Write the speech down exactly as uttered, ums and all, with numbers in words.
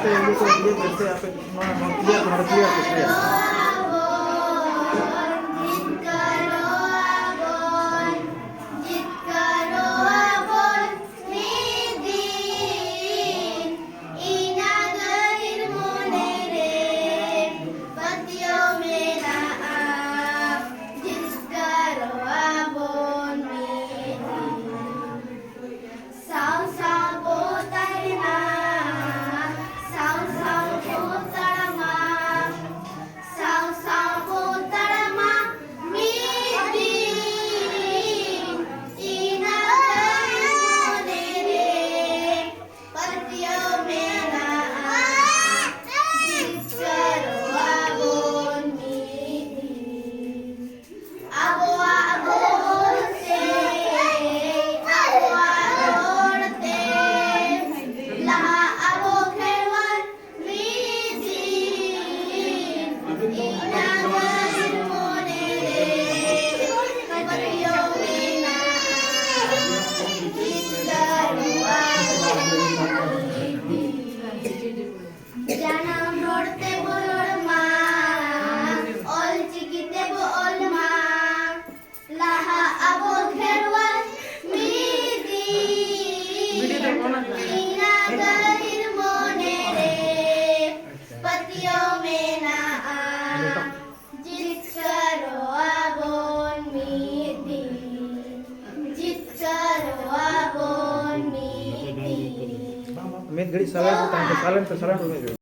ᱤᱭᱟᱹ ᱠᱚ, ᱤᱭᱟᱹ ᱠᱚ, ᱥᱮ ᱟᱯᱮ ᱱᱚᱣᱟ, ᱱᱚᱣᱟ clear ᱠᱚ, ᱱᱚᱰᱮ clear ᱠᱚ, clear᱾ ᱥᱟᱶ ᱥᱟᱶ ᱵᱚ ᱛᱟᱲᱟᱢᱟ, ᱥᱟᱶ ᱥᱟᱶ ᱵᱚ ᱛᱟᱲᱟᱢᱟ, ᱥᱟᱶ ᱥᱟᱶ ᱵᱚ ᱛᱟᱲᱟᱢᱟ ᱢᱤᱫ ᱫᱤᱱ᱾ ᱤᱱᱟᱹ ᱢᱚᱱᱮ ᱨᱮ ᱯᱟᱹᱛᱭᱟᱹᱣ ᱢᱮᱱᱟᱜᱼᱟ, ᱡᱤᱛᱠᱟᱹᱨᱚᱜᱼᱟ ᱵᱚᱱ ᱢᱤᱫ ᱫᱤᱱ᱾ ᱟᱵᱚᱣᱟᱜ ᱜᱚᱲ ᱛᱮ, ᱟᱵᱚᱣᱟᱜ ᱜᱚᱲ ᱛᱮ, ᱞᱟᱦᱟᱜ ᱟᱵᱚ ᱠᱷᱮᱨᱣᱟᱲ ᱢᱤᱫ ᱫᱤᱱ᱾ ᱤᱧᱟᱹᱜ ᱢᱚᱱᱮ ᱨᱮ ᱯᱟᱹᱛᱭᱟᱹᱣ ᱢᱮᱱᱟᱜᱼᱟ, ᱡᱤᱛᱠᱟᱹᱨᱚᱜᱼᱟ ᱵᱚᱱ ᱢᱤᱫ ᱫᱤᱱ᱾ ᱡᱟᱱᱟᱢ ᱨᱚᱲ ᱛᱮᱵᱚ ᱨᱚᱲ ᱢᱟ, ᱚᱞ ᱪᱤᱠᱤ ᱛᱮᱵᱚ ᱚᱞ ᱢᱟ, ᱞᱟᱦᱟᱜ ᱟᱵᱚ ᱠᱷᱮᱨᱣᱟᱲ ᱢᱤᱫ ᱫᱤᱱ᱾ ᱤᱧᱟᱹᱜ ᱜᱟᱹᱦᱤᱨ ᱢᱚᱱᱮ ᱨᱮ ᱯᱟᱹᱛᱭᱟᱹᱣ ᱢᱮᱱᱟᱜᱼᱟ, ᱡᱤᱛᱠᱟᱹᱨᱚᱜᱼᱟ ᱵᱚᱱ ᱢᱤᱫ ᱫᱤᱱ, ᱡᱤᱛᱠᱟᱹᱨᱚᱜᱼᱟ ᱵᱚᱱ ᱢᱤᱫ ᱫᱤᱱ᱾ ᱢᱤᱫ ᱜᱷᱟᱹᱲᱤᱡ silent ᱛᱟᱦᱮᱱ ᱯᱮ, silent ᱯᱮ, silent ᱯᱮ ᱢᱤᱫ ᱜᱷᱟᱹᱲᱤᱡ᱾